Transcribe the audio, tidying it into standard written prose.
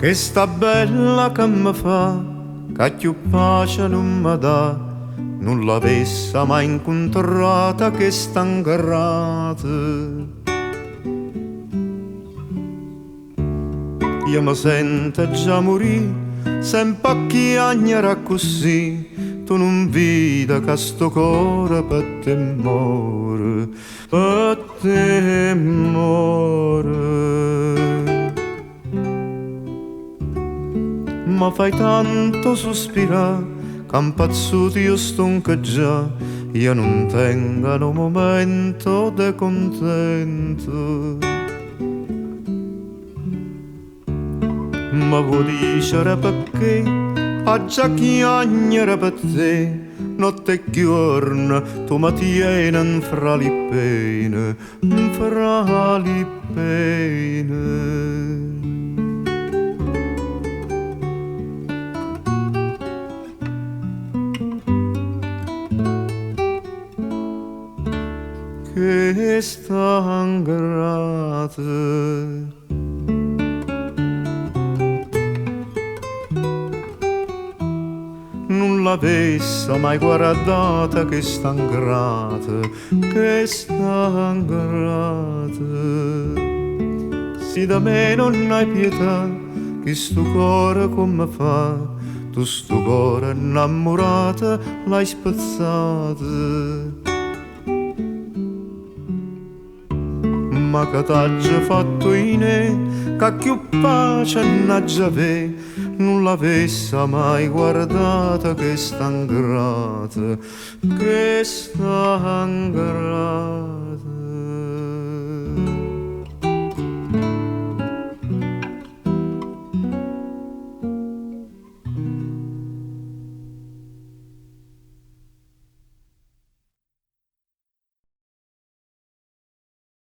Chesta bella che me fa, che più pace non mi dà, non l'avesse mai incontrata che ingrata. Io mi sento già morire, sempre a chiagnere così, tu non vedi che sto cuore per te muore, per te muore. Ma fai tanto sospirare, che impazzuto io sto già, io non tengo un momento di contento. Ma vuoi dicere perché a già chiagnere per te, notte e giorno tu mi tieni fra le pene, fra le pene. Che sta ingrata. Non l'avesse mai guardata che sta ingrata, che sta ingrata. Se da me non hai pietà, che sto cuore come fa? Tu sto cuore innamorata l'hai spezzato. Ma che t'ha fatto in che più pace n'aggia ave, non l'avesse mai guardata che sta ingrata, che sta ingrata.